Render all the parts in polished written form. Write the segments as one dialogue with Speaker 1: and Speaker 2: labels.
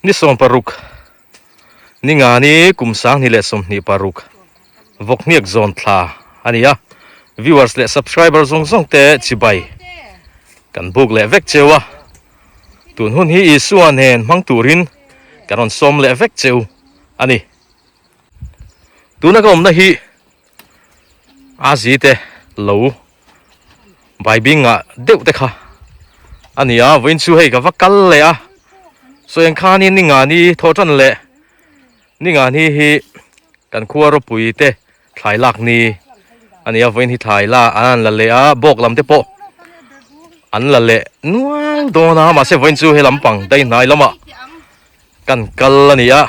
Speaker 1: Ni 16 ni nga ni kum 2026 vawkhniak zawn thla a ni a, viewers leh subscriber zawng zawng te chibai kan buk leh vek cheu a, tun hun hi Isua nen hmang turin kan rawn sawm leh vek cheu a ni. Tuna ka awmna hi Azi te lo Baibing ah deuh te kha a ni a, vawiin chu hei ka va kal leh a, sawi ang khanin ni nga ni thaw tan leh ni nga ni hi kan khua ropui te thlai lak ni a ni a, vawiin hi thlai la an han la leh a, bawk lam te pawh an la leh nual dawn a, mahse vawiin chu he lampang dai hnai lamah kan kal a ni a,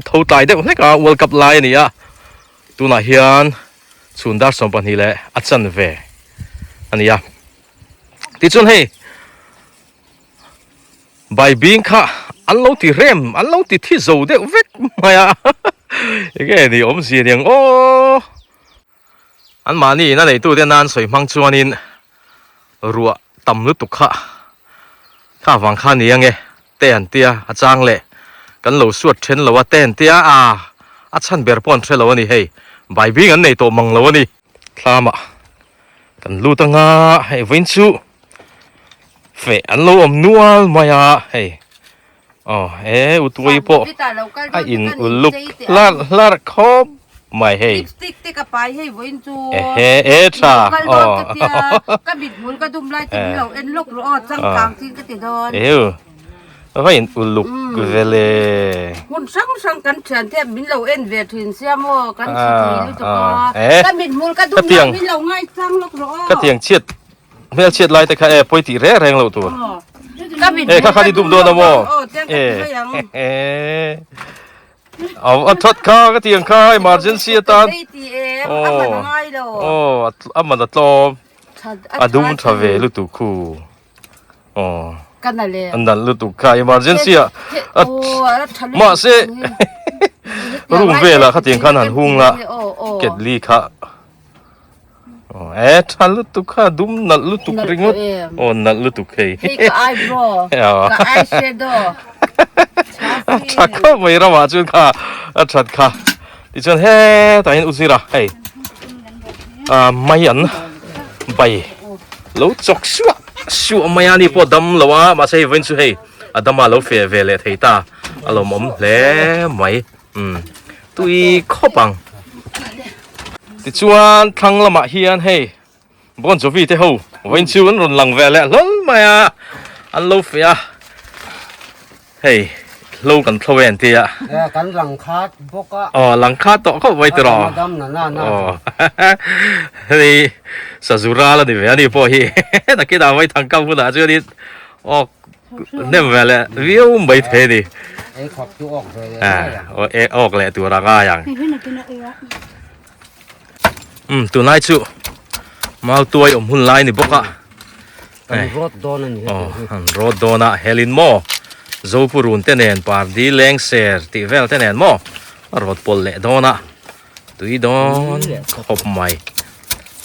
Speaker 1: tho tlai deuh hlek a, world cup lai a ni a, tunah hian. Chhun dar 22 leh a chanve a ni a. Tichuan hei Baibing kha an lo ti rem, an lo ti thi zo deuh vek mai a. Enge ni awmzia ni ang aw. An mahni in a neitu te nan sawi hmang chuanin ruah tam lutuk kha kha vang kha ni ange. Te an tia a chang leh kan lo suat then lo a te an tia a a chhan ber pawh an hre lo a ni hei baibing an nei tawh mang lo a ni. Thlamah kan lut anga hei vawiin chu feh an lo awm nual mai a hei aw he utuai pawh a in uluk hlarh hlarh khawp mai hei.
Speaker 2: Lipstick te ka pai hei vawiin chu.
Speaker 1: Ehe e tha
Speaker 2: Lo kal dawn ka tia ka mithmul ka dum lai te min lo en lawk rawh aw changkang chin ka ti dawn.
Speaker 1: Heu va in uluk vele.
Speaker 2: Hmun hrang hrang kan thian te min lo en ve thin sia maw kan chhi thei lutuk aw. Ka mithmul ka dum lai min lo ngaichang lawk rawh aw.
Speaker 1: Ka tiang chhiat hmel chhiat lai te kha e pawi tih reng reng loh tur. E kha kha ni dum dawn a maw. E A that kha ka ti ang kha emergency atan aw a man a tlawm a dum tha ve lutuk khu aw a nalh lutuk kha emergency ah mahse room velah khatiang khan han hung la ketli kha. Aw e tha lutuk kha dum nalh lutuk ringawt aw nalh lutuk hei.
Speaker 2: Hei ka eyebrow ka eyeshadow
Speaker 1: a tha khawp mai ramah chuan kha a that kha tichuan hetah hian u zira hei ah mai an bai lo chawk suah suah mai a ni pawh dam lo a mahse hei vawiin chu hei a dama lo feh ve leh thei ta a lawmawm hle mai. Umm tui khawp ang. Tichuan thlang lamah hian hei Bon Jovi te ho vawiin chu an rawn lang ve leh hlawl mai a, an lo feh a, hei hlo kan thlo e an ti a.
Speaker 3: E kan lang khat bawk a.
Speaker 1: Aw lang khat tawh khawp mai tiraw.
Speaker 3: A dam na na na.
Speaker 1: Aw hei sazu ral a ni ve a ni pawh hi nakinah vaithang kam hunah chuanin aw Nem ve leh viau mai thei a ni.
Speaker 3: Ei khawp chu awk ve leh ngai ang.
Speaker 1: Aw e awk leh tur a ngai ang. Um tunlai chu Mautuai awm hun lai ni bawk a.
Speaker 3: Kan rawt dawn a ni.
Speaker 1: Aw an rawt dawn a helin maw Zopurun te nen Pardi Lengser tih vel te nen maw a rawt pawlh leh dawn a tui dawn khawp mai.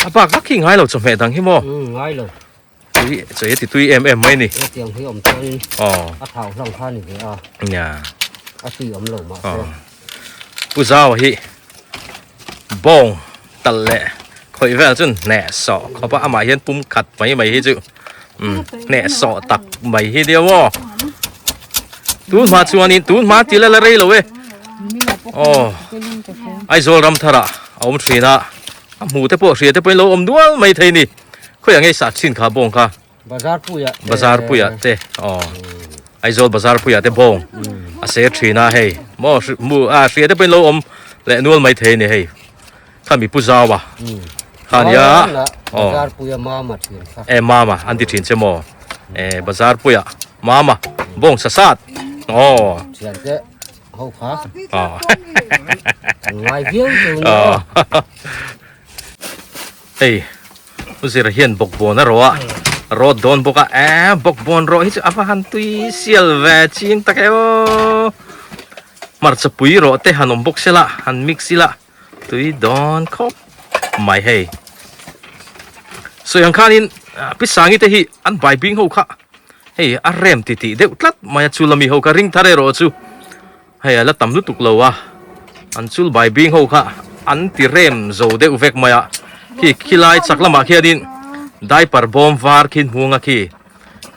Speaker 1: A bak vak hi ngai lo chawhmeh dang hi maw.
Speaker 3: Ngai lo.
Speaker 1: Tui chawi a ti tui em em mai ni.
Speaker 3: Hetiang hi awm chuanin a thau hlang kha ni ve a.
Speaker 1: Nia.
Speaker 3: A tui awm lo mahse.
Speaker 1: Pu Zau hi bawng talh leh khawih vel chu hneh sawh khawp a amah hian pum khat mai mai hi chu hneh sawh tak mai hi nia maw. Tun hma chuanin tun hma ti la la rei lo e. Aw Aizawl ram tharah a awm thin a a hmu te pawh hria te pawhin lo awm nual mai thei ni. Khawiah nge sah chin kha bawng kha?
Speaker 3: Bazar puiah te.
Speaker 1: Bazar puiah te aw. Aizawl bazar puiah te bawng a ser thin a hei. Maw mu a hria te pawhin lo awm leh nual mai thei a ni hei. Kha mi pu zau a. Kha nia.
Speaker 3: Aw. Bazar puia mama thin kha.
Speaker 1: E mama an ti thin che maw. E bazar puiah mama bawng sa sat. Aw.
Speaker 3: Thian te ho kha.
Speaker 1: Aw.
Speaker 3: Ngai viau chu ni. Aw.
Speaker 1: Hei u zira hian bawkbawn a rawh a rawt dawn bawk a eh bawkbawn rawh hi chu a va han tui sial ve ching tak e aw hmarcha pui rawh te han awm bawk sela han mix ila tui dawn khawp mai hei sawi ang khanin pi sangi te hi an bai bing ho kha hei a rem ti tih deuh tlat mai a chu lami ho kha ring thar erawh chu. Hei a la tam lutuk lo a, an chul bai bing ho kha an ti rem zo deuh vek mai a, khi khilai chak lamah khianin diaper bawm var khi hmuang a khi,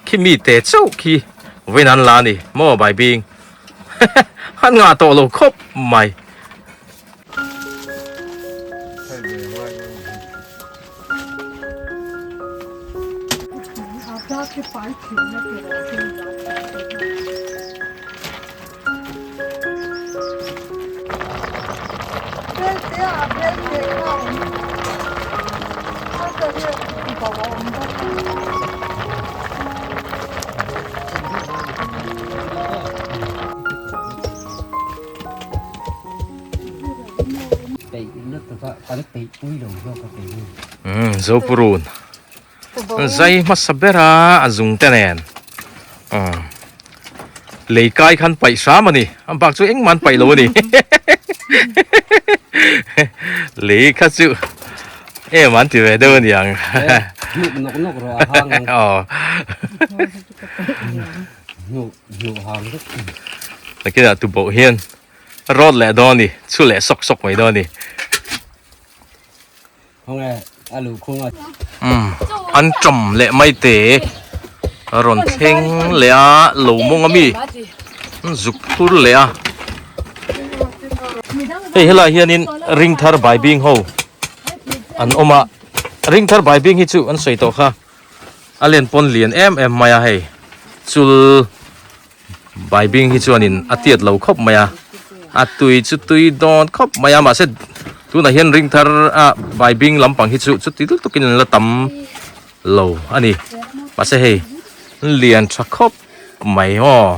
Speaker 1: khi mi te chauh khi vawiin an la a ni maw bai bing an ngah tawh lo khawp mai. Zopurun zai hmasa ber a a zung te nen lei kai khan paih hram a ni a bak chu engmah an paih lo a ni lei kha chu em an ti ve deuh a ni ang nakinah tuboh hian rawt leh dawn a ni chhu leh sawk sawk mai dawn a ni. An ṭawm leh mai te a rawn thleng leh a lo mawng ami an zuk phur leh a hei helaiah hianin ring thar bai bing ho an awm a ring thar bai bing hi chu an sawi tawh kha a len pawn lian em em mai a hei chul Bai bing hi chuanin a tiat lo khawp mai a, a tui chu tui dawn khawp mai a mahse tunah hian ring thar a bai bing lampang hi chu chuti lutukin an la tam lo a ni mahse hei lian tha khawp mai aw.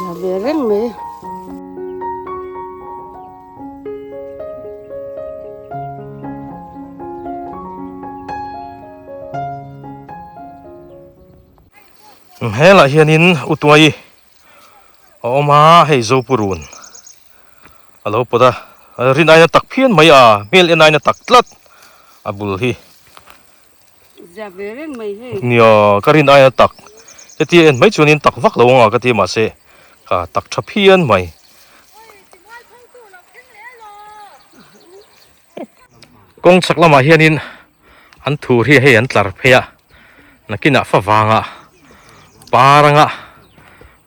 Speaker 2: Za ve reng mai.
Speaker 1: Helah hianin Utuai a awm a, hei Zopurun a lo pawt a, rin aina tak phian mai a, hmel en aina tak tlat a bul hi. Nia, ka rin aina tak, hetia en mai chuanin tak vak lo anga ka ti mahse ka tak tha phian mai. Kawng chhak lamah hianin an thur hi hei an tlar phei a, nakinah fa vangah par anga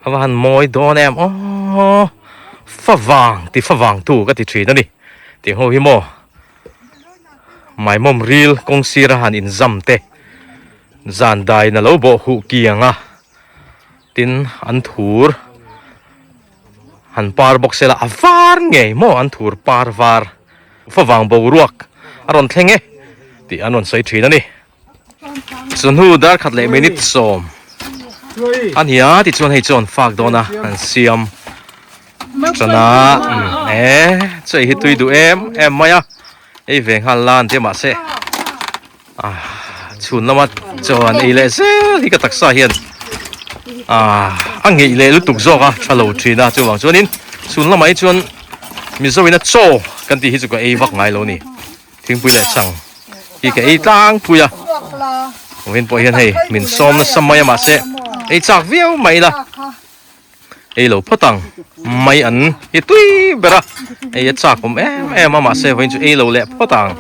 Speaker 1: a va han mawi dawn em aw fa vang ti fa vang tu ka ti thin a ni tih ho hi maw maimawm ril kawng sira han inzam te zan dain a lo bawh huh kiang a tin an thur Han par bawk sela a var ngei maw an thur par var favang boruak a rawn thleng e tih an rawn sawi thin a ni. Chawhnu dar khat leh minute sawm a ni a tichuan hei chuan fak dawn a an siam tan a e chaw hi tui duh em em mai a ei ve nghal la an ti mahse Chhun lama chaw an ei leh zel hi ka taksa hian a ngeih leh lutuk zawk a tha lo thin a chuvang chuanin chhun lamah hi chuan Mizo ina chaw kan tih hi chu ka ei vak ngai lo a ni thingpui leh chhang hi ka ei tlangpui a vawiin pawh hian hei min sawm nasa mai a mahse ei chak viau mai ila. Ei lo phawt ang mai an hi tui ber a ei a chak awm em em a mahse vawiin chu ei lo leh phawt ang.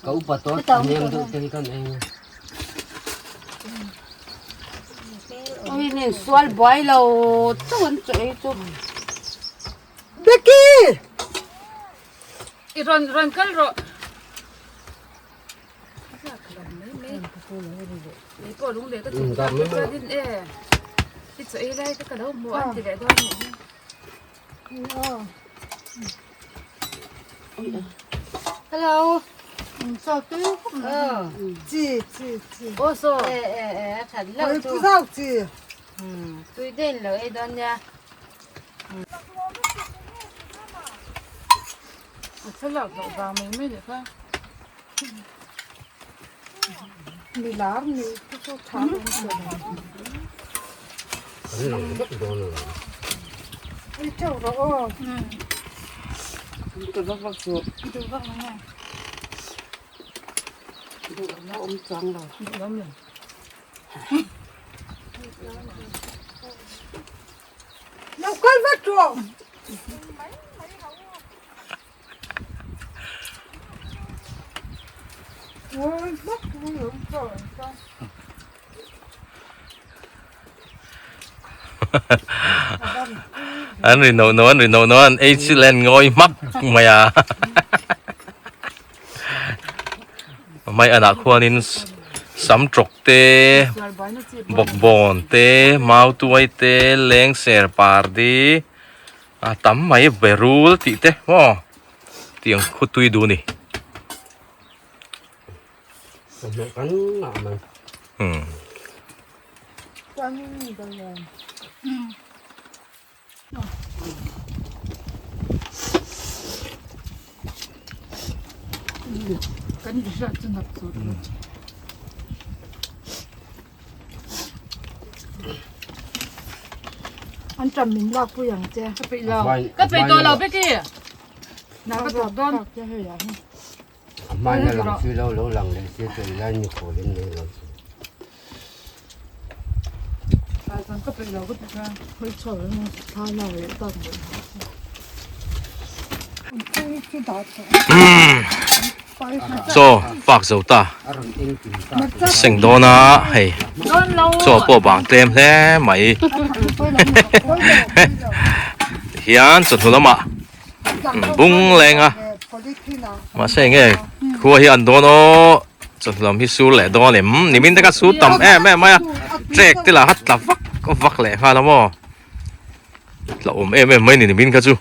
Speaker 3: Ka upa tawh hnem deuh te hi kan ei a.
Speaker 2: Ui nen sual buai lo chauh an chaw ei chu.
Speaker 4: Becky!
Speaker 2: I rawn rawn kal rawh.
Speaker 4: I chaw ei lai te ka lo hmu an ti leh dawn nih hi.
Speaker 2: Hello.
Speaker 5: Sao tui chi chi chi.
Speaker 2: Aw saw. E e e a that lo chu.
Speaker 5: Pu zau chi.
Speaker 2: Tui den lo ei dawn nia.
Speaker 4: A thlalak loh vang mai mai leh kha.
Speaker 5: Mi lar ni chu chu tha awm tawh lo.
Speaker 3: Kan lang vek dawn a lo.
Speaker 5: Ei teuh rawh aw.
Speaker 2: Duh vak vak chu.
Speaker 4: Duh vak lo nge.
Speaker 2: Duh lo awm chuang lo.
Speaker 4: Duh lo mi.
Speaker 5: Lo kal vat rawh.
Speaker 1: An ri no no an ri no no an ei chi len ngawi hmak mai a mai anah khuanin sam tawk te bawkbawn te mautuai te lengser par di a tam mai berul tih te maw tiang khu tui duh a ni.
Speaker 5: An ṭam min lak pui ang che.
Speaker 4: Ka peih lo. Ka peih tawh lo Becky. Na ka tuk dawn.
Speaker 3: A hmain a lang si lo, lo lang leh si chu ei lai ni khawl in nei lo chu.
Speaker 4: Ka peih lo ka ti kha.
Speaker 5: Hoi chho thla lak leh tak mai.
Speaker 1: Chaw fak zo ta seng dawn a hei chaw pawh bang tlem hle mai tihian chawhnu lamah bung leng a mahse enge khua hi an dawn aw chawhnu lam hi sur leh dawn em nimin te kha sur tam em em mai a trek te lah kha tla vak vak leh nghal a maw tla awm em em mai ni nimin kha chu.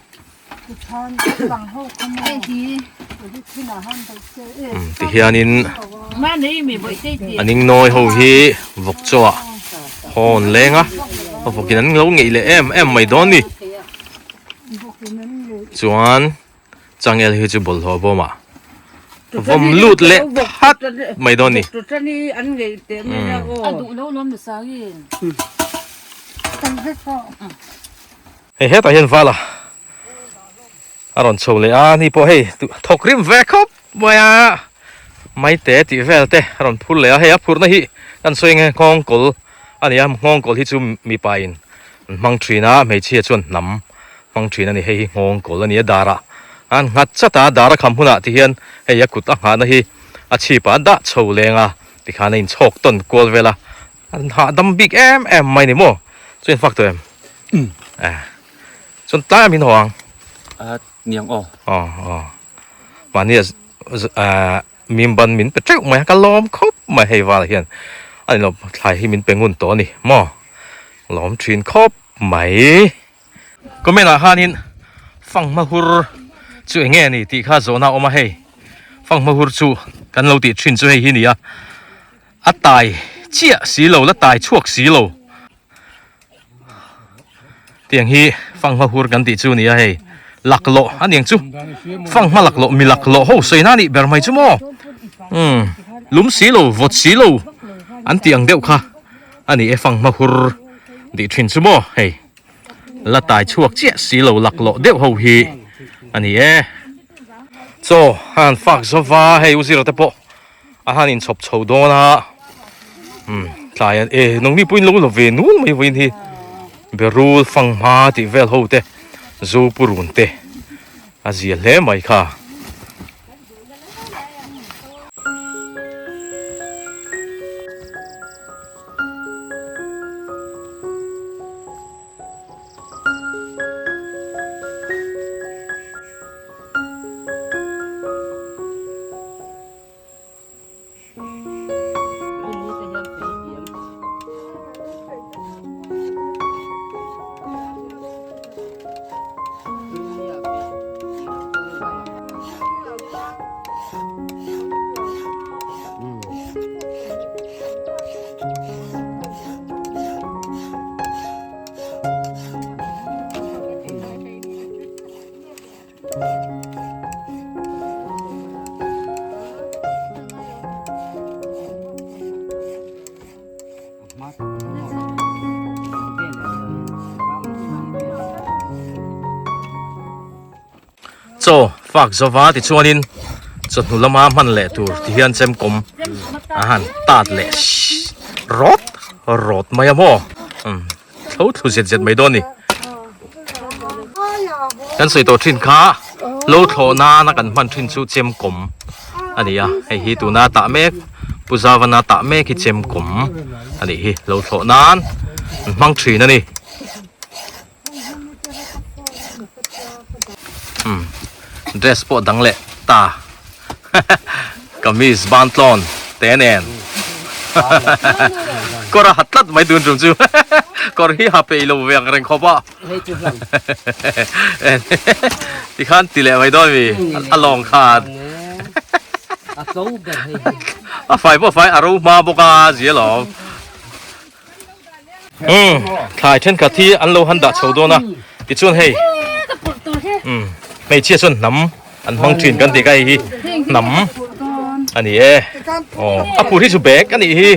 Speaker 1: Tihianin a ningnawi ho hi vawk chaw ah hawn leng a vawk in an lo ngeih leh em em mai dawn ni chuan changel hi chu bawlhhlawh bawm ah vawm lut leh that mai dawn ni. Hei hetah hian vala a rawn chho leh a ni pawh hei thawk rim ve khawp mai a maite tih vel te a rawn phur leh a hei a phurna hi kan sawi nge nghawng kawl a ni a nghawng kawl hi chu mipa in an hmang thin a hmeichhia chuan hnam hmang thin a ni hei hi nghawng kawl a ni a darah an nghat chat a dar a kham hunah ti hian hei a kut a nghahna hi a chhip ah a dah chho leng a tikhan a inchhawk tawn kual vel a. An hahdam bik em em mai ni maw? Chu in fak tawh em? Eh. Chuan tlai min haw ang.
Speaker 6: A niang aw.
Speaker 1: Aw aw. Mahni a mim ban min pe teuh mai a ka lawm khawp mai hei val hian a ni lo thlai hi min pe ngun tawh a ni maw? Lawm thin khawp mai. Comment ah khanin fanghma hur chu eng nge a ni tih kha zawhna a awm a hei. Fanghma hur chu kan lo tih thin chu hei hi a ni a. A tai chiah si lo, la tai chhuak si lo. Tiang hi fanghma hur kan tih chu a ni a hei. Laklawh a niang chu. Fanghma laklawh, mi laklawh ho sawi na nih ber mai chu maw. Umm lum si lo, vawt si lo an tih ang deuh kha a ni e fanghma hur tih thin chu maw hei. La tai chhuak chiah si lo laklawh deuh ho hi a ni e. Chaw a han fak zova hei u zira te pawh. A han inchhawp chho dawn a umm tlai an e nangni pawhin lo la ve nul mai vawiin hi berul fanghma tih vel ho te zu purun te a zia hle mai kha. Chaw fak zova tichuanin chawhnu lama hman leh tur ti hian chemkawm a han tat leh rawt rawt mai a maw thlo thlu zet zet mai dawn a ni. Kan sawi tawh thin kha lo thlawh nana kan hman thin chu chemkawm a ni a hei hi tuna tah mek Pu Zavana tah mek hi chemkawm a nih hi lo thlawh nan an hmang thin a ni. Umm dress pawh dang leh ta kamis ban tlawn te nen kawr a ha tlat mai tun tum chu kawr hi ha peih lo ve ang reng khawp a tikhan ti leh mai dawn mi a lawng khan a fai pawh a fai a ro hma bawk a zia lawm. Umm thlai thenkhat hi an lo han dah chho dawn a tichuan hei umm hmeichhia chuan hnam an hmang thin kan tih kha hei hi hnam a ni e aw a phur hi chu bag a nih hi.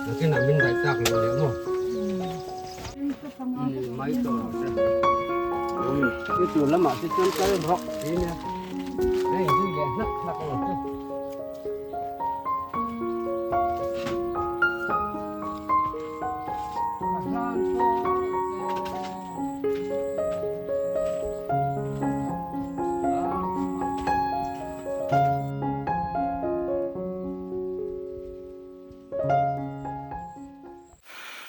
Speaker 3: Nakinah min daih tak lo leh maw? Mai tawh lo se. Chu tur lamah te chuan kal rawh ti nia. Hei zui leh hlak hlak ang che. Ka hlan tawh che.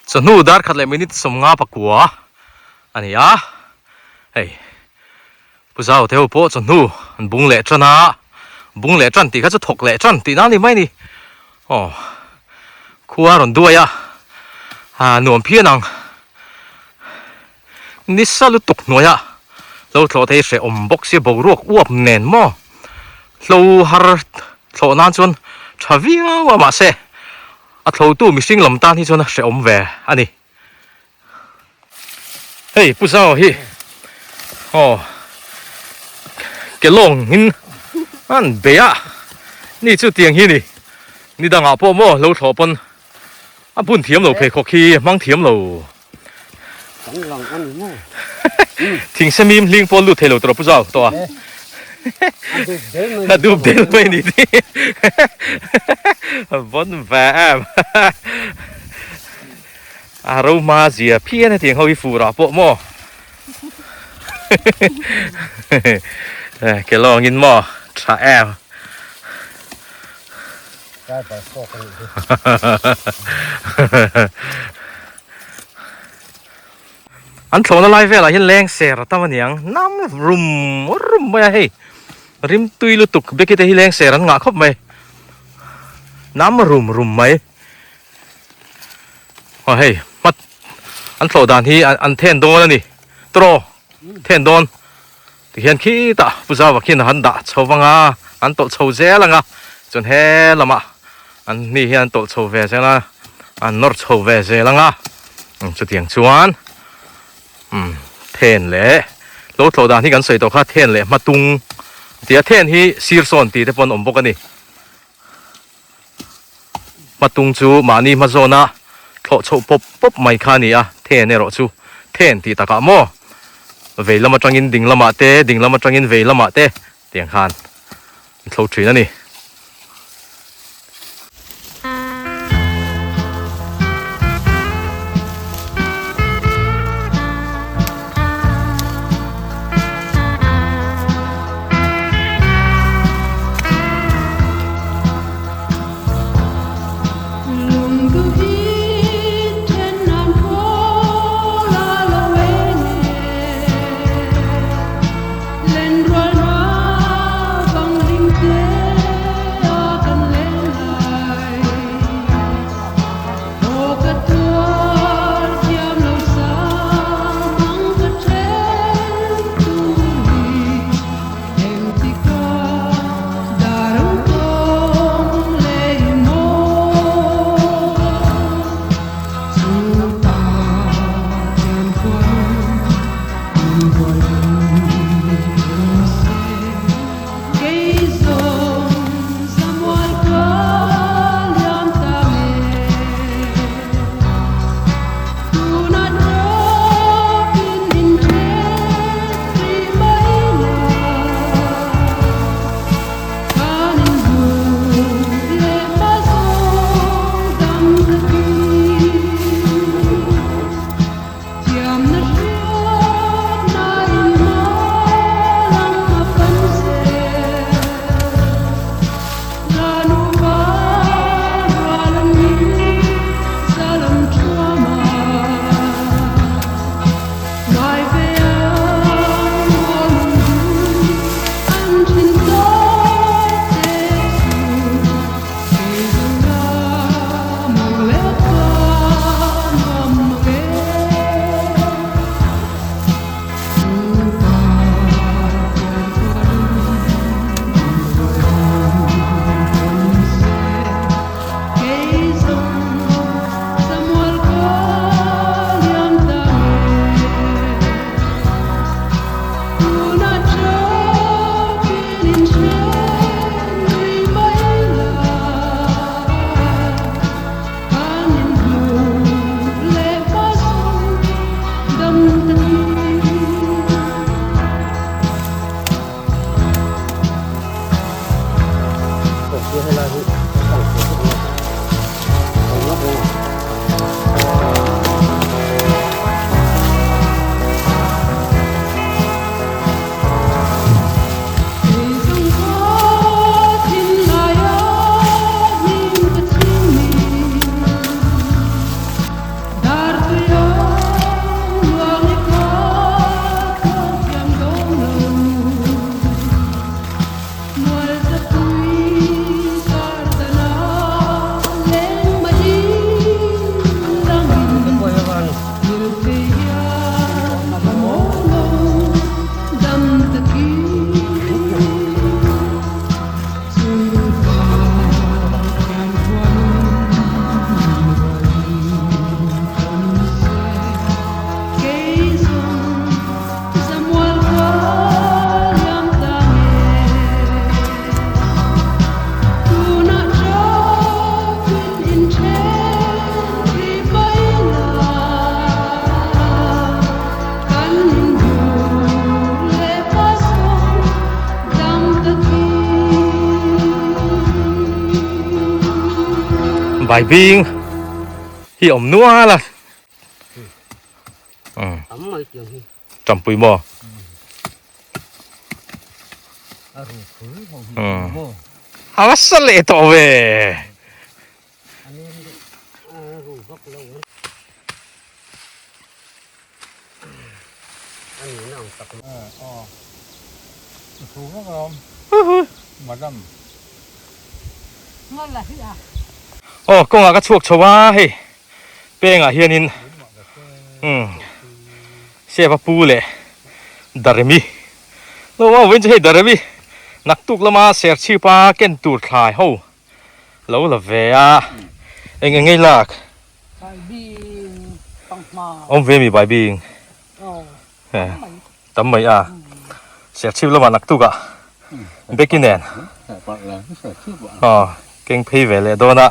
Speaker 1: Chawhnu dar khat leh minute 50 pakua a ni a, hei Pu Zau te ho pawh chawhnu an bung leh tan a, bung leh tan tih kha chu thawk leh tan tih nan a ni mai a ni, aw khua a rawn duai a, ah nuam phian ang, nisa lutuk hnuaia lo thlawh thei hrehawm bawk sia boruak uap nen maw hlo har thlawh nan chuan tha viau a mahse a thlotu mihring lam tan hi chuan a hrehawm ve a ni. Hei Pu Zau hi aw ke lawng in an bei a ni chu tiang hi ni ni dangah pawh maw lo thlawh pawn a bun thiam lo pheikhawk hi hmang thiam lo thing semim hling pawl lut thei lo tur a Pu Zau tawh a a dup del mai ni ti bon ve em. A ro hma zia phian hetiang ho hi fur ah pawh maw ke lawng in maw tha em an thlawhna lai velah hian leng ser a tam aniang nam rum rum mai a hei rim tui lutuk beki te hi leng ser an ngah khawp mai nam rum rum mai. Aw hei hmat an thlawh dan hi an then dawn a ni tawraw then dawn tihian khitah Pu Zauva khian a han dah chho vang a an tawlh chho zel ang a chuan he lamah an ni hian an tawlh chho ve zel a an nawr chho ve zel ang a chutiang chuan umm then leh lo thlawh dan hi kan sawi tawh kha then leh hmatung tia then hi sir sawn tih te pawh an awm bawk a ni. Hmatung chu mahni hma zawna thlawh chhoh pawp pawp mai kha a ni a, then erawh chu then tih takah maw vei lam atangin ding lamah te, ding lam atangin vei lamah te tiang khan an thlo thin a ni. Baibing hi awm nual a Tampui maw A nasa leh tawh ve. Aw kawngah ka chhuak chho a hei pengah hianin umm Seva pu leh Daremi lo a vawiin chu hei Daremi naktuk lama serchhipa ken tur thlai ho lo la ve a eng eng ngei lak awm ve mi baibing tam mai a serchhip lamah naktuk ah Becky nen aw keng phei ve leh dawn a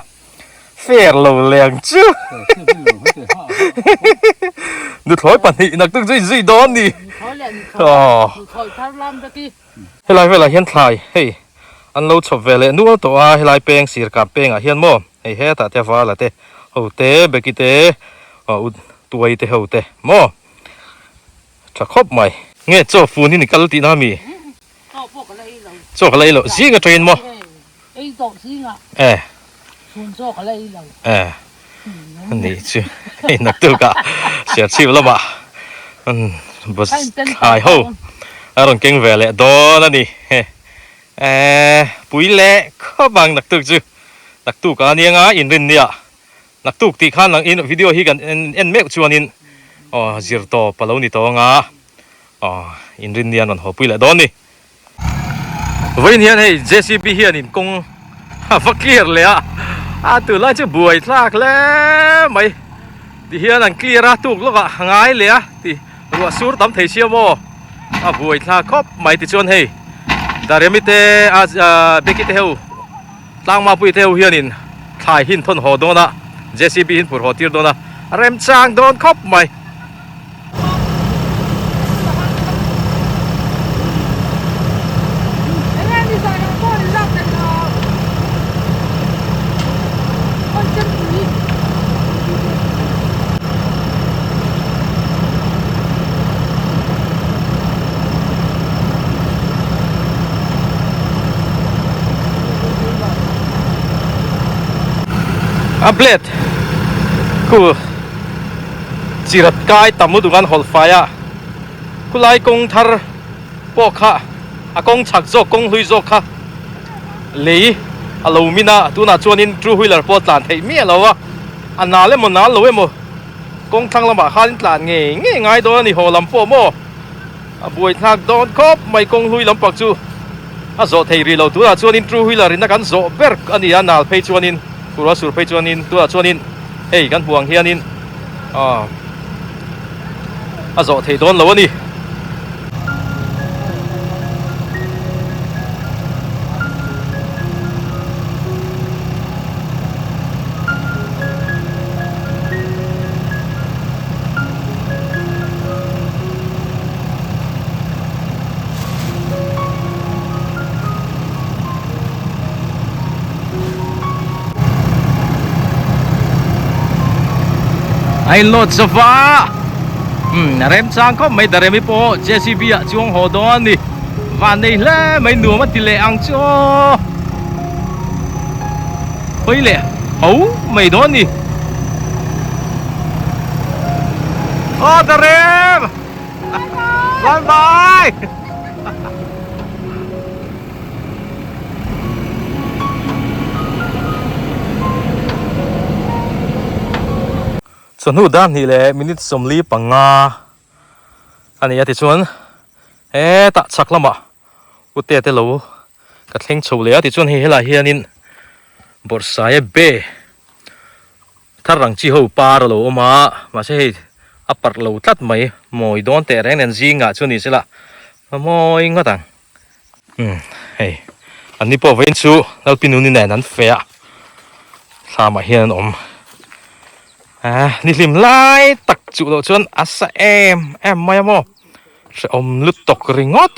Speaker 1: fair lo leng chu nuthlawi pahnih naktuk chu inzui dawn ni aw Helai velah hian thlai hei an lo chhawp ve leh nual tawh a, helai peng sir kap pengah hian maw hei hetah te vala te ho te beki te aw tuai te ho te maw tha khawp mai. Nge chaw fun hi ni kal tihna a mi?
Speaker 4: Chaw pawh ka la ei lo.
Speaker 1: Chaw ka la ei lo zing atangin maw?
Speaker 4: Ei tawh zingah
Speaker 1: eh
Speaker 4: chhun chaw ka la ei lo.
Speaker 1: Eh ni chu hei naktuk ah Serchhip lamah bus thlai ho a rawn keng ve leh dawn a ni eh pui leh khawp ang naktuk chu naktuk a nia nga inrinnia naktuk tih khan lang in video hi kan en meuh chuanin aw zir tawp a lo ni tawh anga aw inrinnia an rawn haw pui leh dawn a ni. Vawiin hian hei JCB hianin kawng a va clear leh a, a tunlai chu buai thlak hle mai ti hian an clear a tuk lawkah a ngai leh a ti ruah sur tam thei sia maw a buai thlak khawp mai tichuan hei. Daremi te a Becky te ho Tlangmapui te ho hianin thlai hi an thawn haw dawn a, JCB hi an phur haw tir dawn a, a remchang dawn khawp mai. A blade khu chirat kai tam lutuk an hawlh fai a khulai kawng thar pawh kha a kawng chhak zawk kawng hlui zawk kha lei a lo min a tunah chuanin two wheeler pawh a tlan theih miah lo a a nal emaw nal lo emaw kawng thlang lamah khan in tlan ngei ngei ngai dawn a ni haw lam pawh maw a buai thlak dawn khawp mai kawng hlui lam pak chu a zawh thei rih lo tunah chuanin two wheeler in a kan zawh ber a ni a nal phei chuanin kurua sur phei chuanin tunah chuanin hei kan hmuh ang hianin aw a zawh thei dawn lo a ni. A in load zo va umm a remchang khawp mai Daremi pawh JCB ah chuang haw dawn a ni van nei hle mai nuam a ti leh ang chu aw hawi leh ho mai dawn a ni aw Darem bye bye. Chawhnu dar hnih leh minute 45 a ni a tichuan hetah chhak lamah ute te lo ka thleng chho leh a tichuan hei helaiah hianin bawrhsaia be thar ang chi ho par a lo awm a mahse hei a parh lo tlat mai mawi dawn teh reng nen zingah chu ni sela a mawi ngawt ang. Umm hei an ni pawh vawiin chu Lalpinuni nen an feh a thlamah hian an awm ah ni hlim lai tak chuh loh chuan a sa em em mai a maw hrehawm lutuk ringawt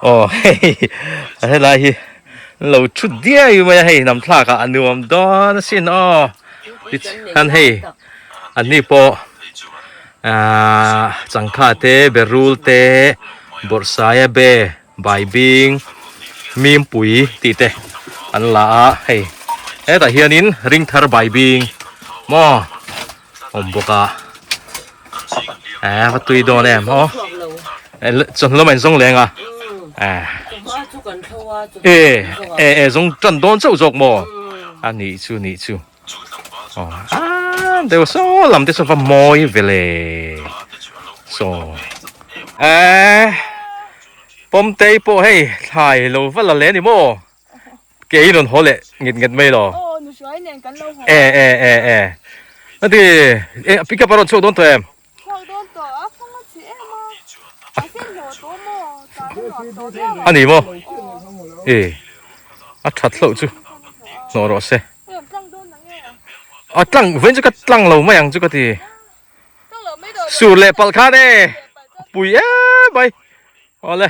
Speaker 1: aw hei helai hi an lo thu diai mai a hei hnam thlak ah a nuam dawn asin aw tichuan hei an ni pawh Ahh changkha te berul te bawrhsaia be baibing mimpui tih te an la a hei hetah hianin ring thar baibing maw awm bawk a eh va tui dawn em aw chawhnu lamah in zawng leng a eh eh eh zawng tan dawn chauh zawk maw a nih chu nih chu. Aw deuh saw lam te saw va mawi ve le saw eh pawmtei pawh hei thlai lo va la le ni maw ke in rawn haw leh ngit nget mai lo eh eh eh eh heti pick up a rawn chhuak dawn tawh em a ni maw e a that hlauh chu hnawh rawh se a tlang vawiin chu ka tlang lo mai ang chu ka ti sur leh palh khan e pui em mai awle.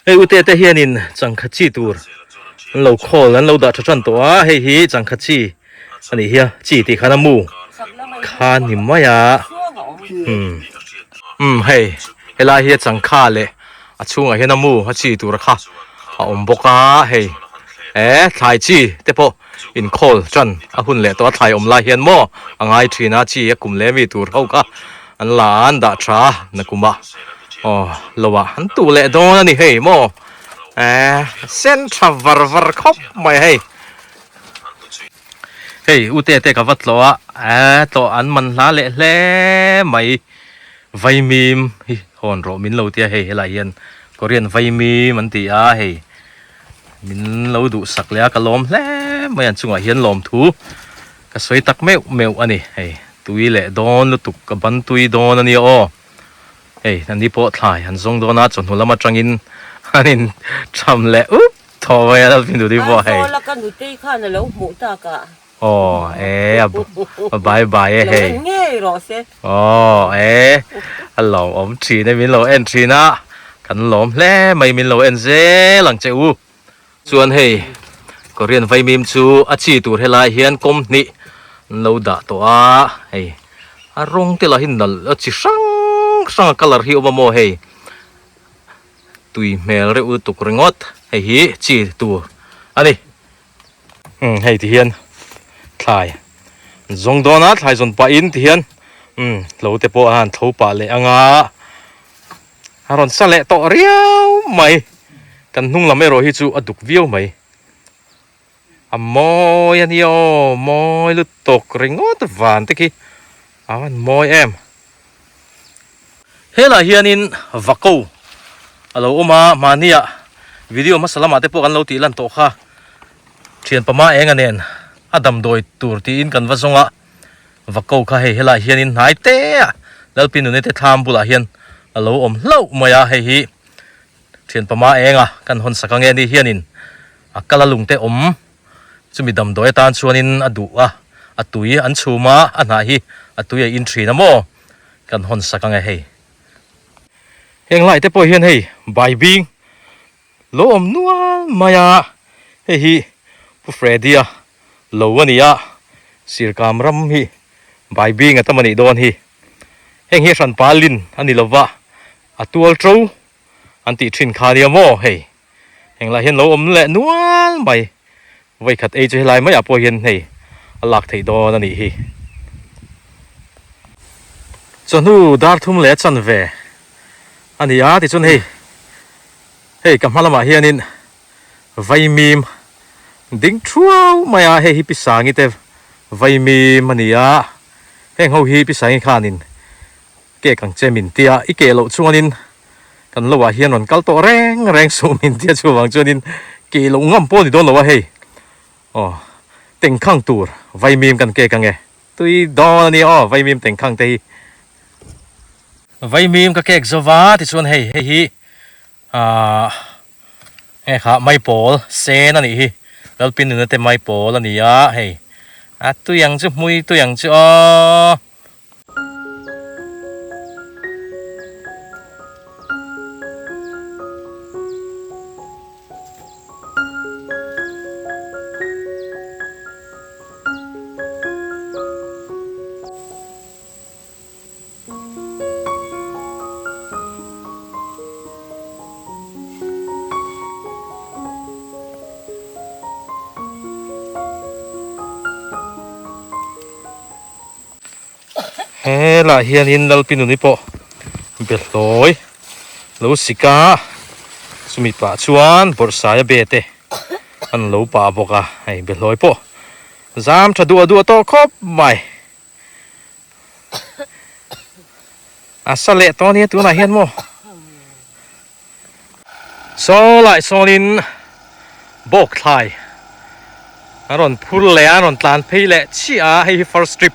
Speaker 1: Hei ute te hianin changkha chi tur an lo khawl an lo dah tha tan tawh a hei hi changkha chi a nih hi a chi tih khan a mu kha ni mai a umm umm hei helai hi a changkha leh a chhungah hian a mu a chi tur kha a awm bawk a hei eh thlai chi te pawh inkhawl tan a hun leh tawh a thlai awm lai hian maw a ngai thin a chi a kum leh mi tur ho kha an la a an dah tha a nakumah aw lo ah an tuh leh dawn a ni hei maw eh sen tha var var khawp mai hei. Hei u te te ka va tlawh a eh tlawh an man hla leh hle mai. Vaimim hi hawn rawh min lo tia hei helai hian Korean vaimim an ti a hei min lo duhsak leh a ka lawm hle mai an chungah hian lawmthu ka sawi tak meuh meuh a ni hei tui leh dawn lutuk ka ban tui dawn a nia aw hei an ni pawh thlai an zawng dawn a chawhnu lam atangin an in tham leh up tawh mai a Lalpindudi pawh hei.
Speaker 2: Aizawl a ka nutei khan a lo hmuh tak a.
Speaker 1: Aw e a bye bye e hei.
Speaker 2: Lo en ngei rawh se.
Speaker 1: Aw e a lawmawm thin e min lo en thin a kan lawm hle mai min lo en zel ang che u. Chuan hei Korean vaimim chu a chi tur helai hian kawm hnih an lo dah tawh a hei a rawng te lah hi nalh a chi hrang hrang a colour hi a awm a maw hei tui hmel reuh lutuk ringawt hei hi chi tur a ni. Umm hei ti hian thlai an zawng dawn a thlai zawn pahin ti hian umm lo te pawh a han tho pah leh ang a a rawn sa leh tawh riau mai kan hnung lam erawh hi chu a duk viau mai a mawi a nia aw mawi lutuk ringawt van te khi a van mawi em. Helaiah hianin Vako a lo awm a, mahnia video hmasa lamah te pawh kan lo tih lan tawh kha. Thian pama enga nen a damdawi tur tiin kan va zawng a, Vako kha hei helaiah hianin hnai te a Lalpi nune te thlam bulah hian a lo awm hlauh mai a, hei hi thian pama enga kan hawn sak ange ni hianin a kal a lung te awm Chumi damdawi atan chuanin a duh a, a tui an chhum a, a hnah hi a tui a in thin a maw? Kan hawn sak ange hei. Heng lai te pawh hian hei baibing lo awm nual mai a, hei hi Pu Freddy-a lo a ni a, Sirkam ram hi baibing a tam a nih dawn hi. Heng hi hranpa lin a ni lova, a tual to an tih thin kha nia maw hei. Englah hian lo awm leh nual mai. Vawikhat ei chu helai maiah pawh hian hei a lak theih dawn a nih hi. Chawhnu dar thum leh a chanve a ni a tichuan hei hei ka hma lamah hianin vaimim ding thuau mai a hei hi pi Sangi te vaimim a ni a heng ho hi pi Sangi khanin Cake ang che min tia i keh loh chuanin kan lo ah hian rawn kal tawh reng reng suh min tia chuvang chuanin keh loh ngam pawh a ni dawn lo a hei aw tengkhang tur vaimim kan cake ange tui dawn a nia aw vaimim tengkhang te hi vaimim ka cake zova tichuan hei hei hi ahh nge kha maipawl sen a nih hi Lalpinuna te maipawl a ni a hei a tui ang chu hmui tui ang chu aw. Helaiah hianin Lalpinuni pawh behlawi lo sik a, chumi pah chuan bawrhsaia be te an lo pah bawk a, hei behlawi pawh zam tha duah duah tawh khawp mai. A sa leh tawh ania tunah hian maw. Saw lai sawnin bawk thlai a rawn phur leh a, a rawn tlan phei leh chiah a, hei hi first trip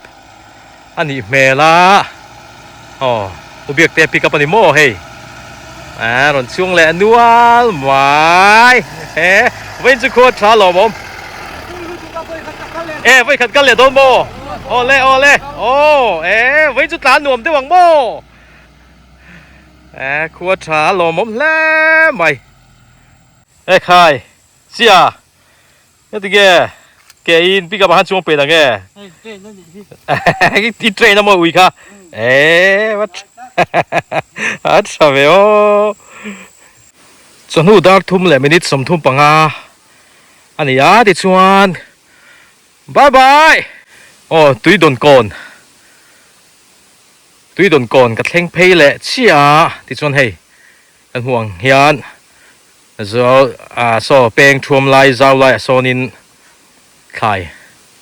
Speaker 1: a nih hmel a, aw u Biakte a pick up a ni maw hei, a rawn chhung leh nual mai he vawiin chu khua tha lawm awm e vawikhat kal leh dawn maw awle awle aw e vawiin chu tlan nuam deuh ang maw. E khua tha a lawmawm hle mai. E khai chia heti nge ke in pick up ah khan chuang pe dang e.
Speaker 3: Hei train a nih hi.
Speaker 1: I train a maw ui kha. E va a tha ve aw. Chawhnu dar thum leh minute 35 a ni a tichuan bye bye aw tui dawn kawn. Tui dawn kawn ka thleng phei leh chiah a, tichuan hei kan hmuh ang hian zo ah saw peng thuam lai zau lai ah sawnin thlai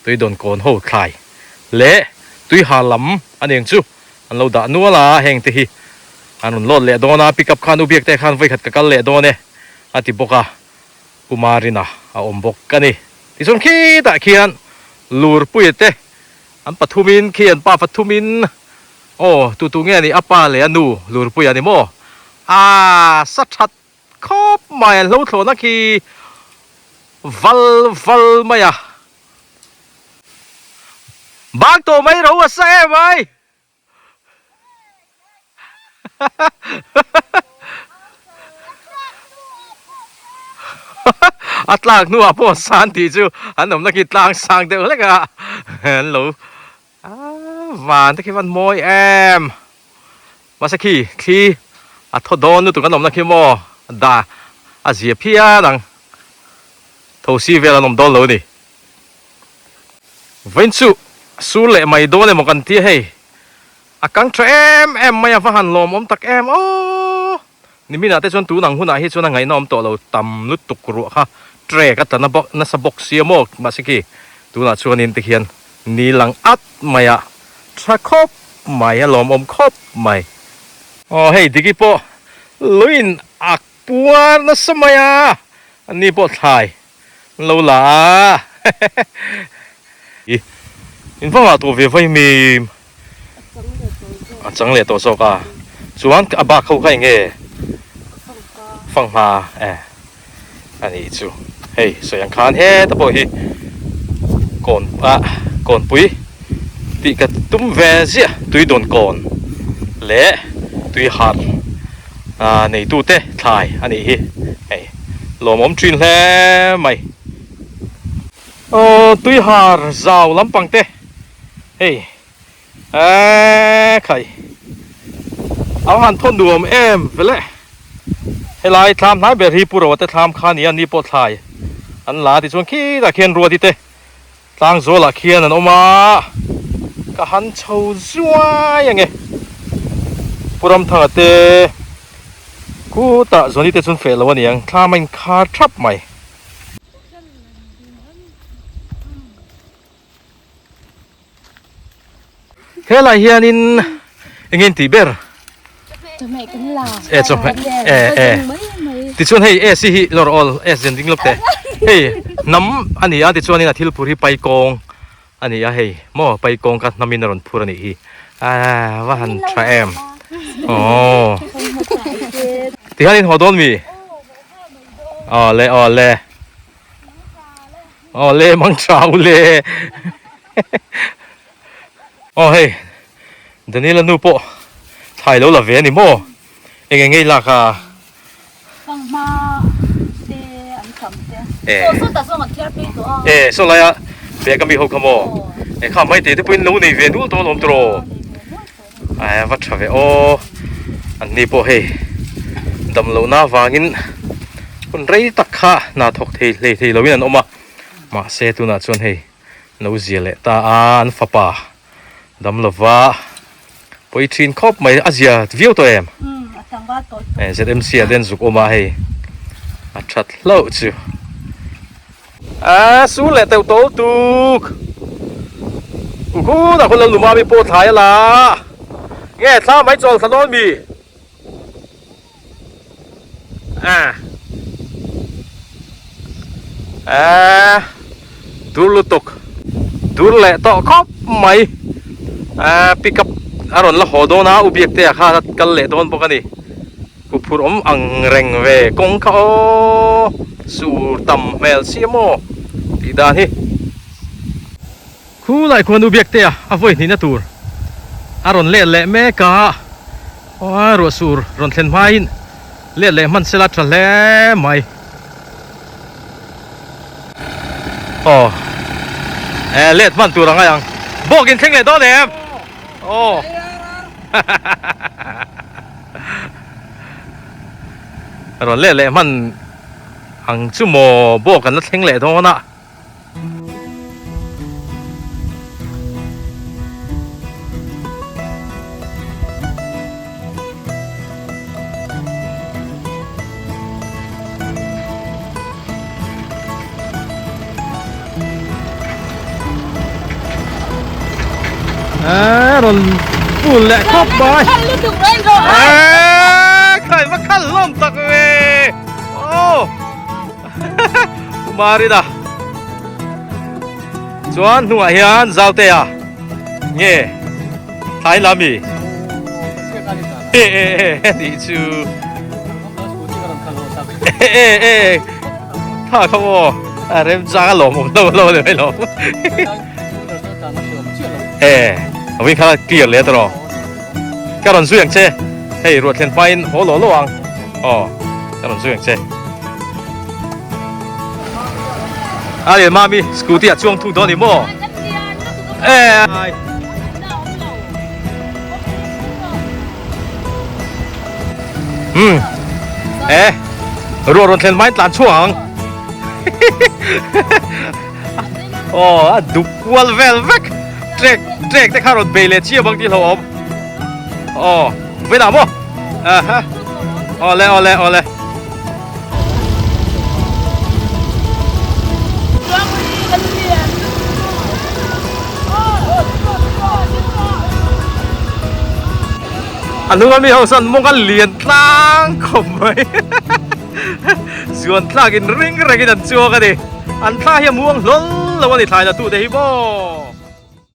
Speaker 1: tui dawn kawn ho thlai leh tui ha lam a ni ang chu an lo dah nual a heng te hi an rawn load leh dawn a pickup khan u biak te khan vawikhat ka kal leh dawn e a ti bawk a Pu Marina a awm bawk a ni. Tichuan khitah khian Lurpuia te an pathumin khi an pa pathumin aw tu tu nge a nih a pa leh a nu Lurpuia a ni maw? Aa sa that khawp mai an hlo thlawhna khi val val mai a. Bang tawh mai ro a sa em ai! A tlak hnuah pawh san tih chu an awmna khi tlang sang deuh hlek a an lo van te khi van mawi em mahse khi thli a thaw dawn lutuk an awmna khi maw da a zia phian ang thosi vel an awm dawn lo a ni. Vawiin chu sur leh mai dawn emaw kan tia hei a kang tha em em mai a va han lawmawm tak em aw niminah te chuan tunang hunah hi chuan a ngaihna awm tawh lo tam lutuk ruah kha trek a tla na bawk nasa bawk sia maw mahse khi tunah chuanin tikhian ni lang at mai a tha khawp mai a lawmawm khawp mai aw hei diki pawh luiin a puar nasa mai a ani pawh thlai. An lo la a i in va ngah tawh ve vai mi a chang leh tawh zawk a chuan a bak ho kha eng nge fanghma e a nih chu hei sawi ang khan heta pawh hi kawn ah kawnpui tih ka tum ve ziah tuidawn kawn leh tui harh ah neitute thlai a nih hi hei. Lawmawm thin hle mai. Aw tuihar zau lampang te hei eee khai a han thawn nuam em vele helai thlam hnai ber hi Pu Roa te thlam kha nia ni pawh thlai an la tichuan khitah khian Ruati te tlang zualah khian an awm a ka han chho zuai ange Pu Ramthanga te khutah Johnny te chuan feh lo aniang thlam a inkhar thap mai. Helai hianin eng nge intih ber?
Speaker 5: Chawhmeh kan la.
Speaker 1: E chawhmeh e e tichuan hei AC hi lawr awl S zen ding lawk teh hei hnam a ni a tichuanin a thil phur hi paikawng a ni a hei maw paikawng kha hnamin a rawn phur a nih hi aa va han tha em aw tikhan in haw dawn mi aw le aw le. Aw le mang chau le Aw hei Daniel a nu pawh thlai lo la ve a ni maw eng eng ngei lak a
Speaker 5: Fanghma te an tham te Saw saw ta zawng an thiar phei tawh a
Speaker 1: E saw laia bag a mi ho kha maw e kha mai te te pawhin lo nei ve nual tawh alawm tawh A va tha ve aw, an ni pawh hei dam lohna avangin hun rei tak kha hna thawk thei hlei thei loin an awm a, mahse tunah chuan hei lo zia leh ta a, an fapa dam lova pawi thin khawp mai, a zia viau tawh em? ZMC ah te an zuk awm a hei a that hlauh chu. A sur leh teuh tawh tuk. Kukhun a hun lo luma mi pawh thlai a la. Nge thla mai chawl thla dawn mi? A. A. Dur lutuk. Dur leh tawh khawp mai. A pick up a rawn la haw dawn a, u Biaktea kha a kal leh dawn bawk a ni. Ku phur awm ang reng ve kawng kha aw sur tam hmel si a maw tih dan hi. Khulai khuan u Biaktea a vawi hnihna tur a rawn let leh mek a, aw ruah sur rawn thlen hmain let leh hman sela tha hle mai. Aw e let hman tur a ngai ang bawk in thleng leh dawn em? Aw. Rawn leh leh hman ang chu maw bawk kan la thleng leh dawn a. Rawn. Full leh khawp mai. Eee khai va khal hlawm tak ve. Aw. Marina. Chuan hnungah hian Zautea nge thlai la mi. E e e nih chu. E e e tha kha maw a remchang a lawmawm lo lo le mai lo. E a wing kha clear leh tawh ka rawn zui ang che hei ruah thlen hmain haw lo lo ang aw ka rawn zui ang che a leh mami scooty ah chuang thung dawn ni maw e um e ruah rawn thlen hmain tlan chhuak ang Aw a duk kual vel vek trek trek te kha rawn bei leh chiam ang tih hlauhawm aw vawiinah maw aha awle awle awle. A hnunga mi ho sawn mawng a lian tlang khawp mai. Zuan thlak in ring rengin an chuak a ni. An thla hi a muang hlawl lo a ni thlai la tute hi maw.